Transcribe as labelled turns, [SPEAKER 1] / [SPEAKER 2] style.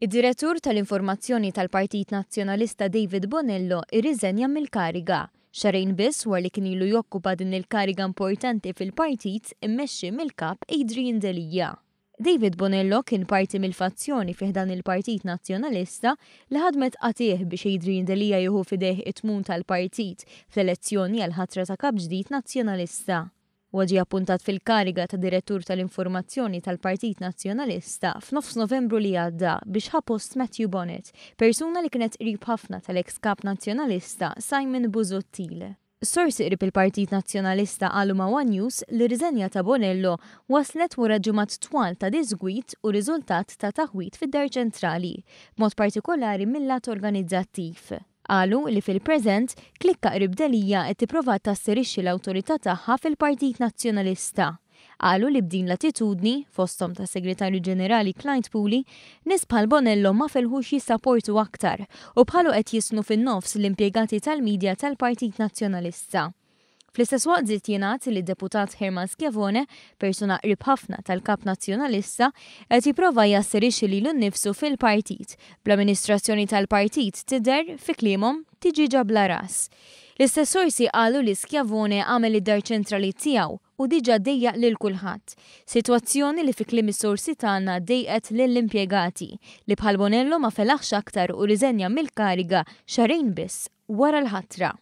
[SPEAKER 1] Id-Direttur tal-Informazzjoni tal-Partit Nazzjonalista David Bonello irriżenja mill-kariga, xahrejn biss wara li kien ilu jokkupa din il-kariga importanti fil-partit immexxi mill-Kap Adrian Delia. David Bonello kien parti mill-fazzjoni fi ħdan il-Partit Nazzjonalista li ħadmet qatigħ biex Adrian Delia jieħu f'idejh it-tmun tal-partit fl-elezzjoni għall-ħatra ta' Kap ġdid Nazzjonalista. Huwa ġie appuntat fil-kariga ta' Direttur tal-Informazzjoni tal-Partit Nazzjonalista f'nofs Novembru li għadda biex ħa post Matthew Bonett, persuna li kienet qrib ħafna tal-eks Kap Nazzjonalista Simon Busuttil. Sorsi qrib il-Partit Nazzjonalista qalu ma' one News li r-riżenja ta' Bonello waslet wara ġimgħat twal ta' diżgwid u riżultat ta' taħwid fid-Dar Ċentrali, b'mod partikolari mil-lat organizzattiv. Qalu li fil-preżent, klikka qrib Delia qed tipprova tasserixxi l-awtorità tagħha fil-Partit Nazzjonalista. Qalu li b'din l-attitudni, fosthom tas-Segretarju Ġenerali Clyde Puli, nies bħal Bonello ma felħux jissaportu aktar u bħalu qed jisnu fin-nofs l-impjegati tal-media tal-Partit Nazzjonalista. Fl-istess waqt żied jingħad li d-Deputat Herman Schiavone, persuna qrib ħafna tal-Kap Nazzjonalista, qed jipprova jasserixxi lilu nnifsu fil-partit, bl-amministrazzjoni tal-partit tidher, fi kliemhom, tiġieġa bla ras. L-istess sorsi qalu li Schiavone għamel id-dar ċentrali tiegħu u diġà dejjaq lil kulħadd. Sitwazzjoni li fi kliem is-sorsi tagħna dejqet lill-impjegati, li bħal Bonello ma felaħx aktar u rriżenja mill-kariga xahrejn biss wara l-ħatra.